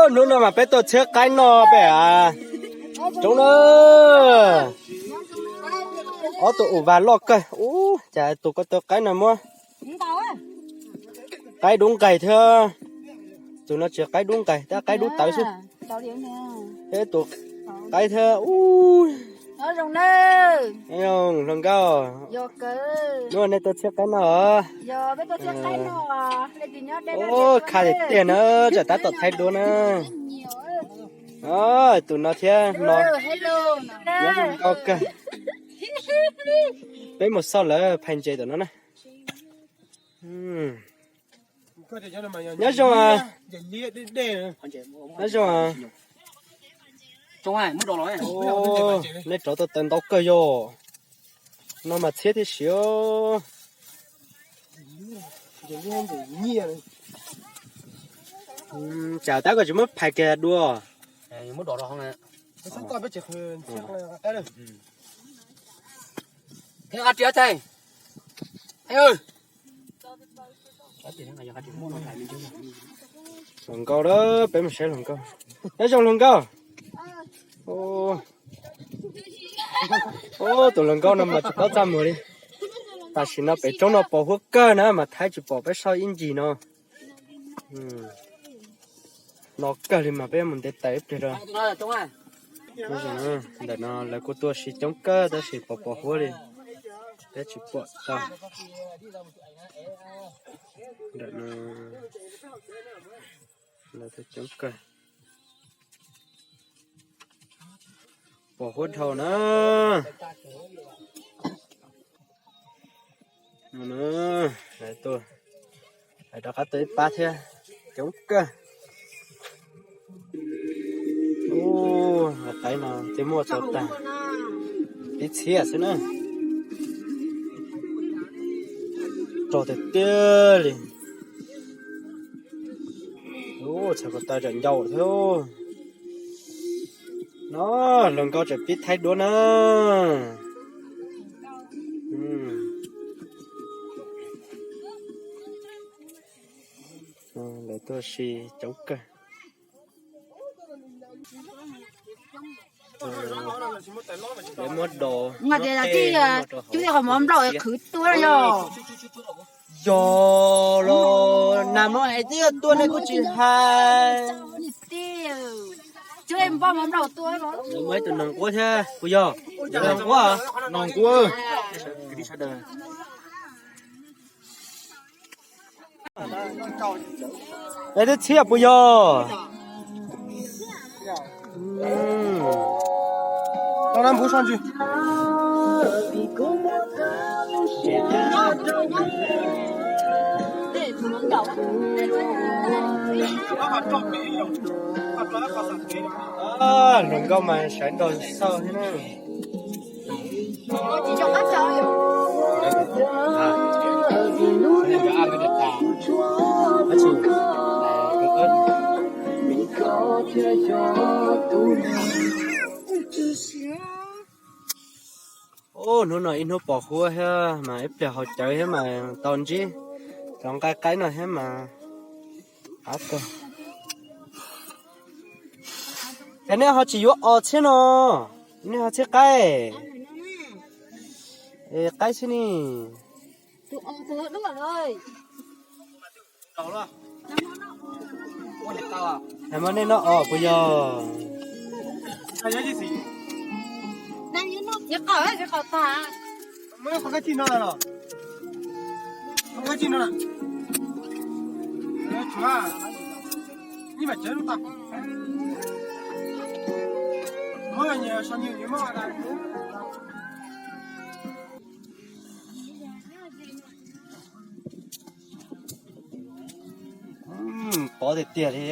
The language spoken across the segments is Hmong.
Hnub no mas peb tuaj txhiab qaib noj peb a. Coob na. Ob tug ua vas loj kawg ub, cas tus ko taw qaib no muab qaib dub nqaig thiab. Tus no tsis qaib dub nqaig, tab qaib dub tawv xwb. Thiab tus qaib thiab ub. Hluas nkauj, hnub no nej tuaj txhiab qaib noj os. Ub, kha tiag tiag na, tsam tab tom thaij duab na. Tus no thiab no, nyob zoo nkauj kawg. Peb mus xauj lawv phais ntses tom no na. Nyob zoo, nyob zoo. Nej rov tau taws ntau kawg yog. No mas txhiab thiab siv. Tsam tab koj tsis muab phais kiag dua. Hluas nkauj, peb mus saib hluas nkauj. Nyob zoo hluas nkauj. Ub, tus hluas nkauj no mas tsis paub txaj muag li. Tam sim no pem roob no pos huab kawg na mas thaij tsis pom peb saib ib ncig no. No kawg li mas peb mus ntev tawm ib pliag rau. Ntawm no lawv kuj tuaj si coob kawg tab sis pos pos huab li, peb tsis pom tau. Ntawm no lawv tuaj coob kawg. Pos huab dhau na. Lawv tuaj, lawv rov qab tuaj ib pab thiab, coob kawg. Ub, qaib no twb muaj txog tag ib txhiab xwb na. Rog tiag tiag li. Ub, txhais ko taw tseem ncau thiab. No, hluas nkauj tseem pib thaij duab na. Lawv tuaj si coob kawg. Lawv muab dos, cub qhov mov nplaum qhwv tuaj yog. Yog los nag hmo es twb tuaj nej kuj tsis hais. Muaj ib tug noog quab thiab puas yog? Noog quab, noog quab. Es twb txhiab puas yog? Hluas nkauj mas sawv nrog xauj thiab na. Ub, hnub no ib hnub pos huab thiab mas ib pliag haus cawv thiab mas tau ntsib cov nqaij qaib no thiab mas qab kawg. Ces nej ho tsis yuav os txhiab no, nej ho txhiab qaib. Es qaib xwb ne. Hais mas nej noj os puas yog? Pov tiag tiag li.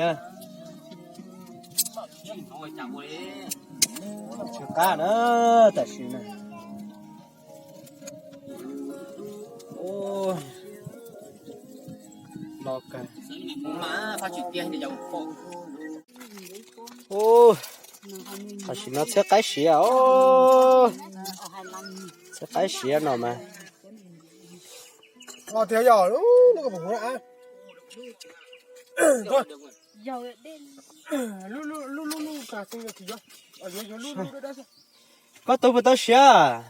Tsw qab na, tam sim no. Ub, no kawg. Ub, tam sim no txhiab qaib siav os. Txhiab qaib siav no mas. Los tiag yog lub lub ka pom huv na. Lub lub lub lub tas xwb yog tsis yog. Yuav yuav lub lub dab dab xwb. Koj tau puas tau siav?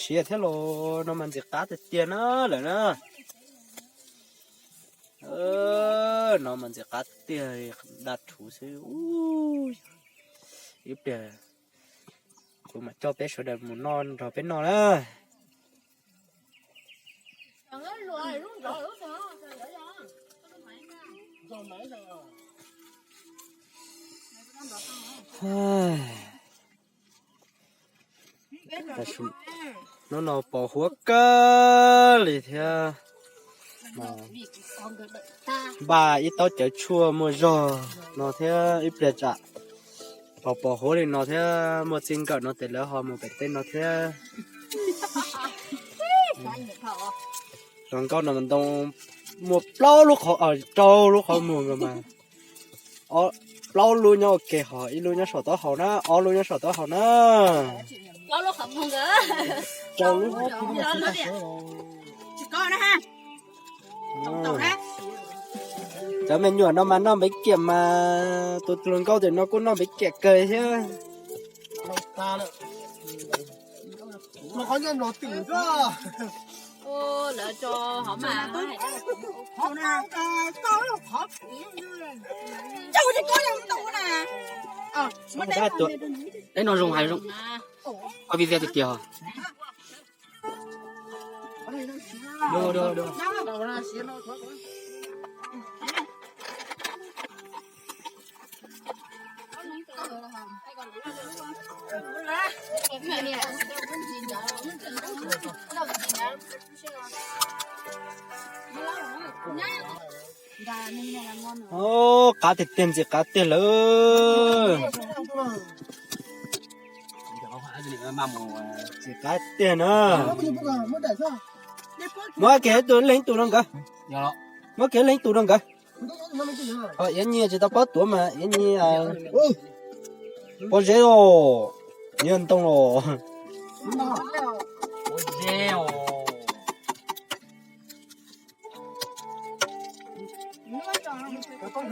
Siav thiab los no mas ntxim qab tiag tiag na lawm na. No mas ntxim qab tiag, daj rhuv xwb. Ib pliag kuv mam coj peb sawv daws mus noj nrog peb noj na. Hnub no pos huab kawg li thiab. Npaj ib taub cawv tshuaj muaj zog no thiab ib pliag tsam pos pos huab li no thiab muaj txij nkawm no ces lawv ho mus pem teb no thiab. Hluas nkauj no ntoo muaj plaub lub qhov, rau lub qhov muag nkaus mas. Plaub lub nyob ua ke, ho ib lub nyob saum taub hau na, ob lub nyob saum taub hau na. Rau lub. Cov me nyuam no mas noj npev kiam mas, tus hluas nkauj tiam no kuj noj npev kiam kawg thiab. Eb, no zoo hais zoo, koj video tiag tiag. Qab tiag tiag, ntxim qab tiag lawm. Ntxim qab tiag na. Muab kiag tus leej tus rau nkawd. Muab kiag leej tus rau nkawd. Yawm Nyiaj tsis tau paub tuav mas Yawm Nyiaj pob zeb os, Nyiaj ntoo os.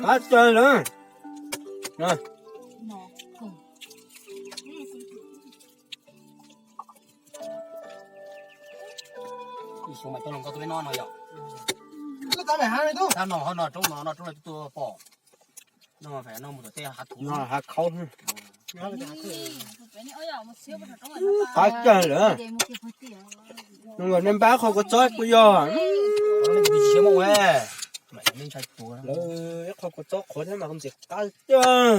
Qab tiag lawm. Ib xyoo mas coj los nkauj tuaj peb noj no yom. Tab no ho no roob no, no roob no tuaj pom. No fais no mus tom tej hav thuv, hav khaub. Qab tiag lawm. Nej npaj qhov kua txob kuj yog. Ib qho kua txob qhuav thiab mas ntxim qab tiag.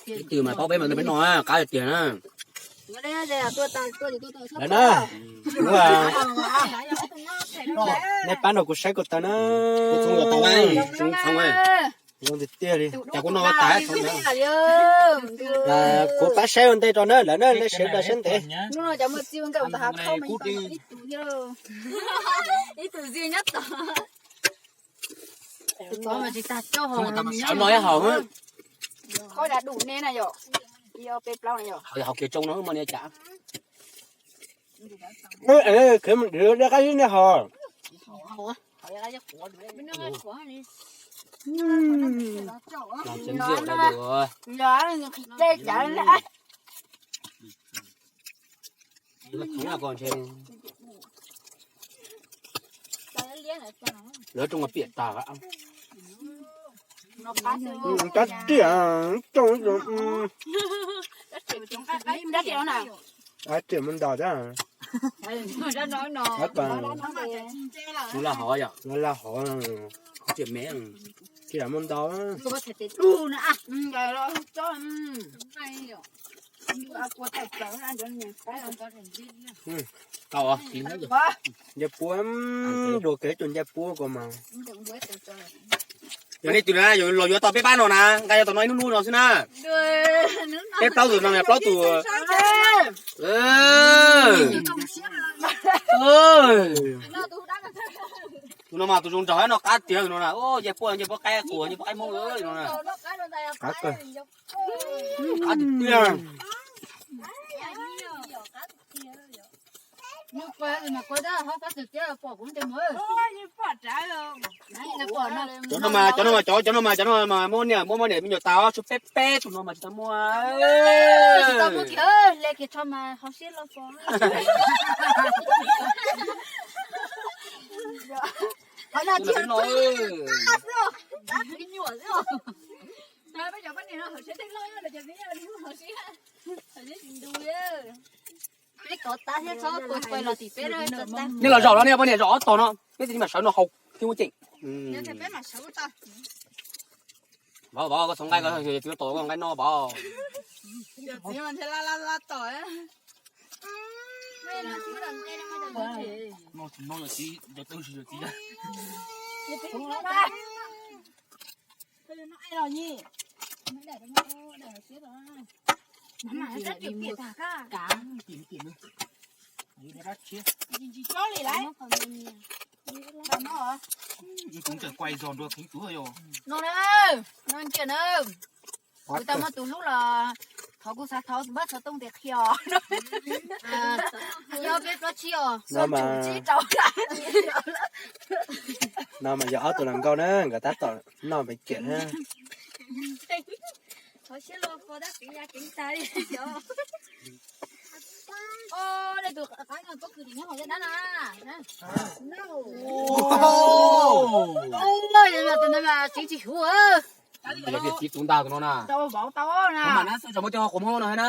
Ib tug mas paub peb mas peb noj qab tiag na. Lawm na, nej pab nrog kuv saib ko taw na. Zoo tiag tiag li. Kuv pab saib ua ntej rau na, lawm na, nej sawv daws saib ntev. Ib tug zis nyob tod. Tus tod mas tsis tag coj hos. Sawv no ib haus. Qhov dav dum ne na yom. Ib ob peb plaub na yom. Haus kiag tsoo no mas niag cas. Khwv mus dab qab ib niag hos. Lawv rooj piam tas. Kab tiag, rooj, kab tiag mus ntaus thiab. Lawv laj hov, lawv laj hov, tiam me, tiam mus ntaus. Tau, ncej puab, dua kev tus ncej puab ko mas. Yog nej tus na, yog los yuav tau peb pab no na, nqa yuav tau no ib hnub hnub no xwb na. Peb plaub tus no, plaub tus. Tus no mas tus zoo nraug no qab tiag tus no na. Ncej puab, ncej puab qaib quas, ncej puab qaib Hmoob no na. Qab tiag. Cov no mas, cov no mas, cov no mas, cov no mas muab niam, muab muab niam me nyuam tas, tshuav peb peb tus no mas tsis tau muab. Tsis tau muab kiag, hle kiag tso mas ho siab loj ko. Qhov no tsis no. Nej los zaum no, nej poj niam zaum ob tog no, peb txiv mam sawv no haus thiab muaj ceem. Vauv, vauv, koj txhoov nqaij, koj txiv tos koj nqaij noj vauv. No na, no ntsia na, kuv tau muaj tus hlub los thov kuv xav thov tus npawb xov tooj tias qhia os. Yog peb plaub tsib os, tsib rau. No mas yog ob tug hluas nkauj na, nkawd tab tom noj pem kiam na. Thov siab loj ko tab kuv ya keev tag li os. Tus qab no pob kws tim nyob hauv dab na. Tus no mas txiv tsis huv. Tias txiv tus ntag tus no na. Tau vauv tau na. Mas nab xwb tso muab coj quas muab no na.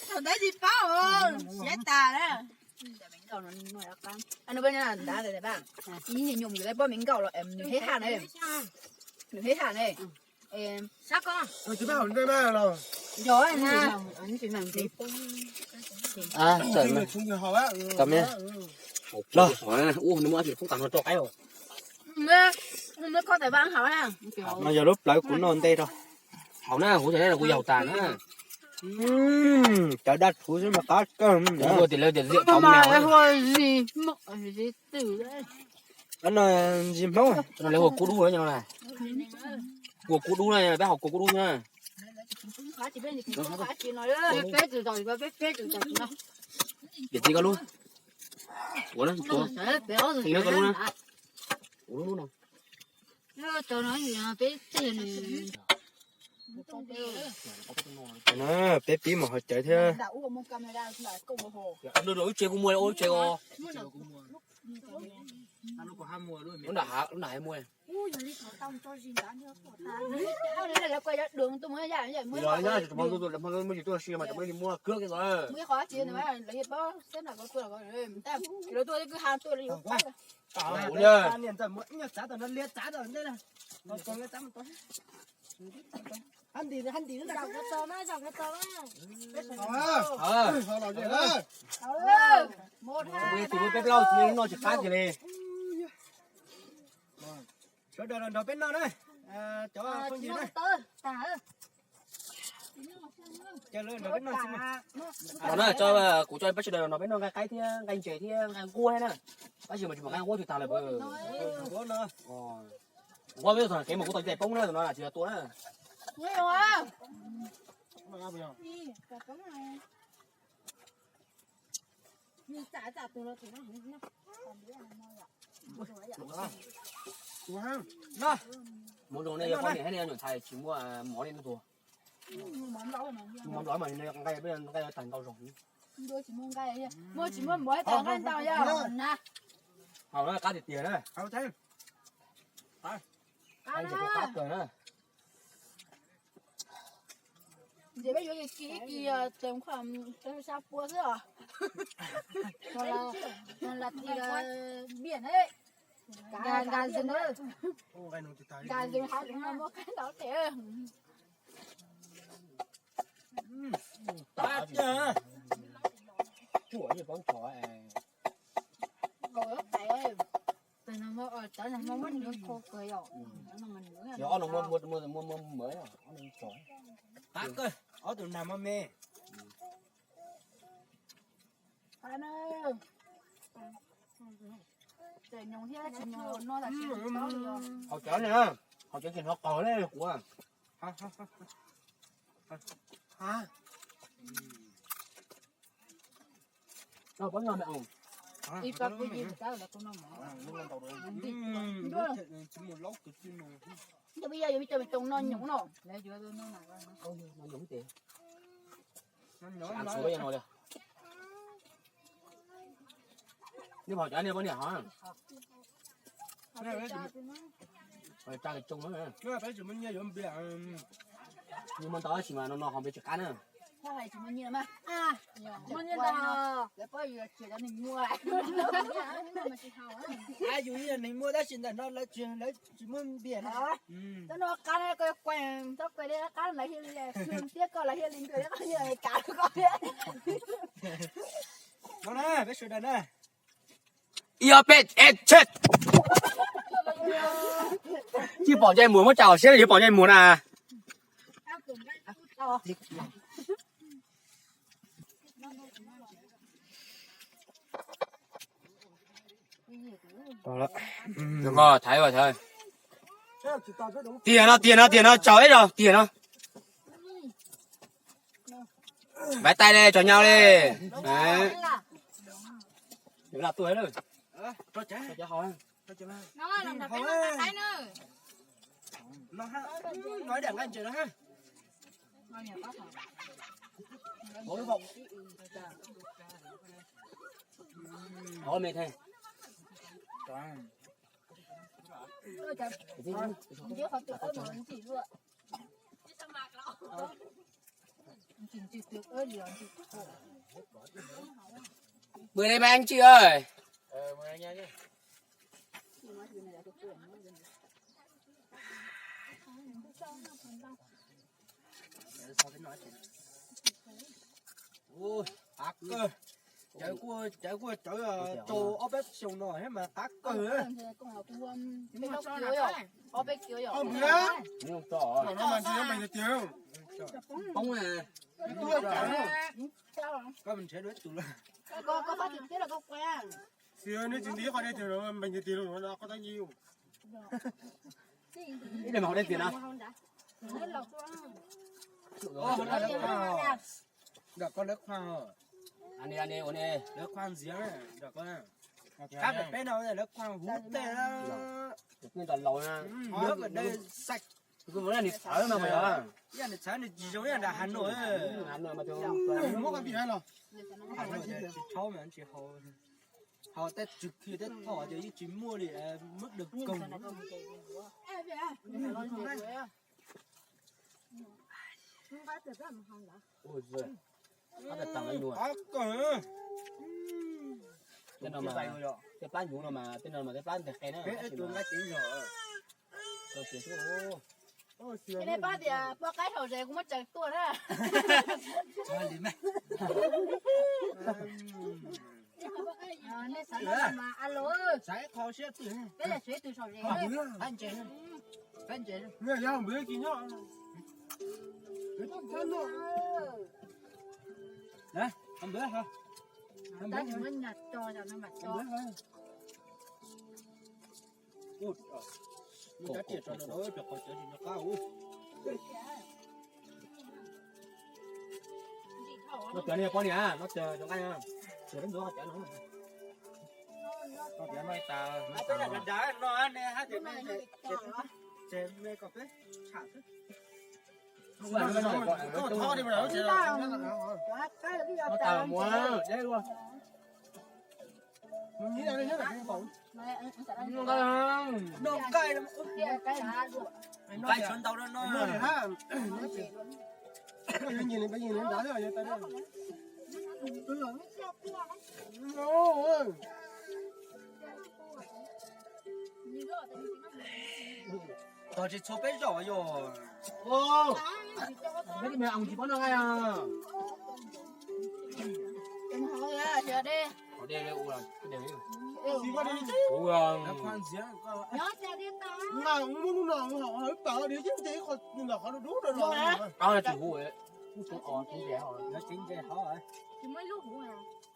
Thaum ntawd tsis paub, siav tas na. Nws nyuam yus pob me nkauj los nws heb haj na. Nws heb haj ne. Yog, kom me los. Muab koj tais vaj hauv na. No yog lub plawv kuv noj ntej rau. Hauv na, kuv tseem kuv yaum tas na. Cov dab thuv xwb mas qab kawg. Ua tias lawv tias liam tau mas. Qab no ntsis Hmoob. Lawv ua kua dub na, ua kua dub na, peb haus kua kua dub na. Peb txiv koj lub. Ua na, ua na, koj lub na. Ua lub no. Peb pib mus haus cawv thiab. Wb tsev kuj muaj, ua wb tsev os. Lub nram hav muaj. Tus peb plaub txiv no tsis qab kiag li. Sawv daws los nrog peb noj na, cov phooj ywg na. Cia lawv nrog peb noj xwb mas. Los na, kuv coj peb sawv daws los nrog peb noj nqaij qaib thiab nqaij ntses thiab nqaij nquab thiab na. Tab sis mas tsis pom nqaij nquab twg tag lawm. Nquab peb txog kev mas kuv tau cais poob na, tus no tsis yog tua na. Hmoob zoo nej, yog poj niam thiab nej nyuam ntxhais tsis muaj mov nej tuag. Mov nplog mas nqaij, nqaij tag ntau zog. Muaj tsis muaj mov tag nqaij ntau yog na. Haus na, qab tiag tiag na. Qab kawg na. Ces peb yuav kis ib kis tes khuam sab pua xwb os. Las tis biam ne, nkas nkas zws na, nkas zws hav zoov no muaj qaib ntau tes. Nkaus lub tais, cov no muaj nws qhuav kawg yom. Ob no muaj muaj muaj muaj mawv, ob no tso. Qab kawg, ob tug nag mog me. Txawm nyoos thiab tsis nyoos no los tsis tau li os. Haus cawv na, haus cawv ces hnov qos li kuv. Ib kab peb yig tab lawv kuj noj mov. Ntuj, yog yuav cov me toom no nyoos no. Nej pom cov niag poj niam hov, tsa tsoo na. Nws muaj ntau tab sis mas no no ho npe tsis qab na. Yus yog neeg muaj tab sis ntawm no lawv tsis, lawv tsis muaj npias na. Tab no qab na, koj kuaj txhob kuaj li qab lawv thiaj li, thiab koj lawv thiaj li ntuas li qab li kav koj thiab. No na, peb sawv daws na. Ib ob peb es tshet. Tsis pom ntsej muag muab tsa hauv siab, tsis pom ntsej muag na. Thaiv, thaiv. Tiag no, tiag no, tiag no, tsaus ib zaug, tiag no. Npaj tais li, tsaus nyav li. Bữa nay mai anh chị ơi. Qab kawg. Cawv kuj, cawv kuj cawv rau ob peb xyoos no thiab mas qab kawg. Poob na. Koj nrhiav dua ib tug lawm. Xwb, nej tsis nti qhov dej tiag, npaj tiag tiag los no koj tab nyi. Ib daim hauv dej tiag na. Nram koj lawv khuaj, lawv khuaj ntxiv, nram koj, qab pem peb no lawv khuaj huv tej, lawv khuaj dej xaim. Ib yam nws txhawv nws tsis zoo ib yam nram Hà Nội. Hà Nội tsis tshauv mas tsis haus, haus tej tswv khi tej thoj ces yeej tsis muaj li, mức đường cùng. Tej no mas tej plab nyuv no mas tej no mas tej plab nteg qe na. Nej paub tias poj qaib haus zes kuv muab tsaws tuaj na. Nej xav no mas alo, peb yog tsev tus haus zes, No cov niag poj niam no cov zoo nqaij, cov peb ntxuav qhov cov no. Koj piav no tas, no ne, hab tias ne, ces me kom peb tsham xwb. Nqaij tshuav ntau no no. Tog tsis txhua peb zaum yog. Peb tsis paub no nqaij. Ua, ua, ua, ua, ua, ua, ua, ua,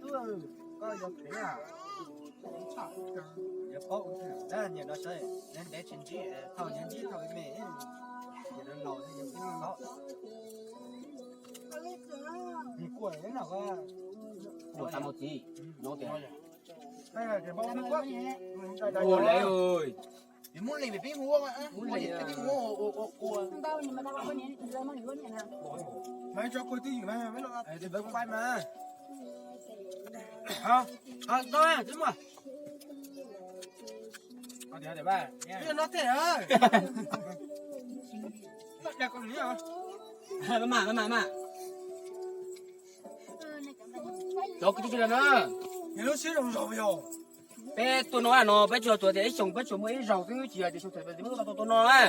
tub, koj yog phem a. Yog paub ua nyiam no sawv ntev tsis ntsib, thaum nyias ntsib thaum me, nyias laus laus nyias kuj los. Kuv tau mus txiv, no tias, ua lawv, mus li peb mus ua, mus li peb mus ua, ua, ua, ua. Mas tso kuv twj ywm mas, mas. Hos, hos, tau, twb muaj. Hos, tias, tias, no tias, dag ko ni. Mas, mas, mas, mas. Cov kwv tij sawv daws na, yog lub siab zoo zog yog peb tuaj no no peb tsuas tuav tias ib xyoos peb tsuas muaj ib zaug xwb, tsis yog tias xyoo thaum peb tuaj tau tuaj no na.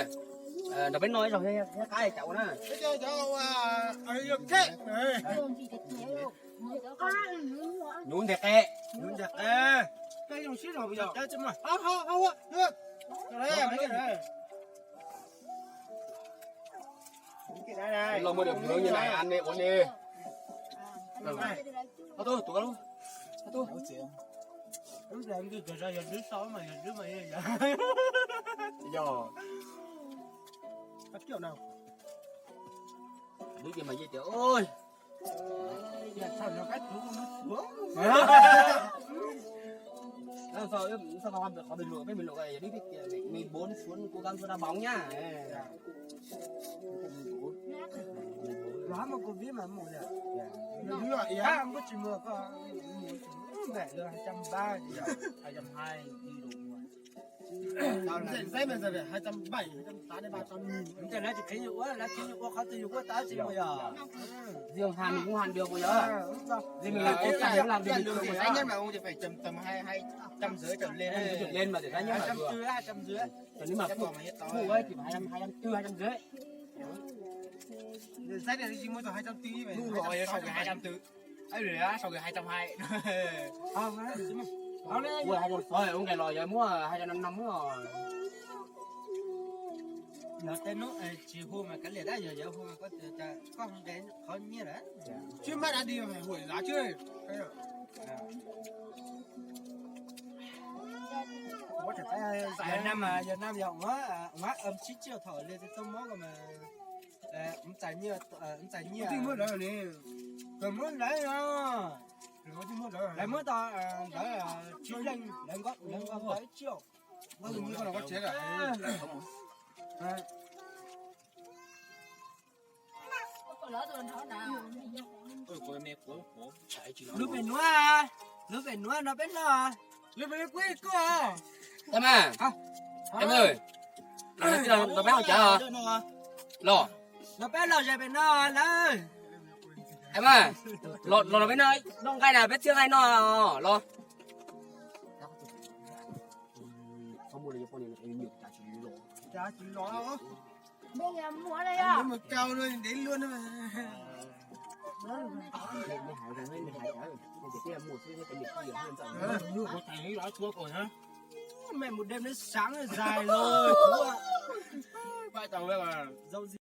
Nrog peb noj ib zaug thiab qab cas ua na. Nyuv nteg qe, nyuv nteg qe. Peb zoo siab zog yog. Los muaj diam hmoob nyob na, ua ne. Ob tug, tus, ob tug. Yog. Twb ces mas yeej tias, oj, qhov bình luận, peb bình luận, mày bốn xuống, cố gắng cho nó bóng nhá. Lov mas kuv vib mas mus lawm. Lov mas kuv tsis mus, koj mus, mẹ lượt hai trăm ba, hai trăm hai đi đủ. Tao là Giấy mà giờ phải hai trăm bảy, hai trăm tám đến ba trăm nghìn. Ntawm lawv tsis qhia yus ua, lawv qhia yus ua qhov twg yus ua tau tsis mus yog. Riêng Hàn mình cũng Hàn được mà yog. Riêng mình làm ok thì cũng làm được bình thường mà yog. Giấy nhất mà ông thì phải tầm, tầm hai, hai trăm rưỡi trở lên. Hai trăm rưỡi trở lên mà để giá nhất là vừa. Hai trăm tư, hai trăm rưỡi. Còn nếu mà phụ, phụ ấy thì phải hai trăm, hai trăm tư, hai trăm rưỡi. Giấy này chỉ mua tầm hai trăm tư vậy. Mua rồi sáu cái hai trăm tư. Ấy rồi đó, sáu cái hai trăm hai. Không, Ua hais rau xov ua nqes los yog muab hais rau no no muab. Yog tej hnub tsis hu mas kav liam dab, yog yog hu mas koj tias koj hu nqes qhov nyiaj lawm. Tsis maj dab di mas hu zav tsis. Yog nam mas yog nam yog ua ua tsib tsiaj thaum li txoj mob ko mas txais nyiaj, txais nyiaj. Muab lawv, lawv muab tau lawv tsib leej, lawv nkaus lawv nkaus tau ib tsiaj. Lub pem nuav, lub pem nuav no peb noj. Lub pem nuav kuj koj. Tau mas, los peb haus cawv los. Los peb los ze pem no lawm. Mas, los los peb noj, noj nqaij na, peb txhiab nqaij noj los. Mày một đêm đến sáng dài rồi. Vãi chồng, dâu gì?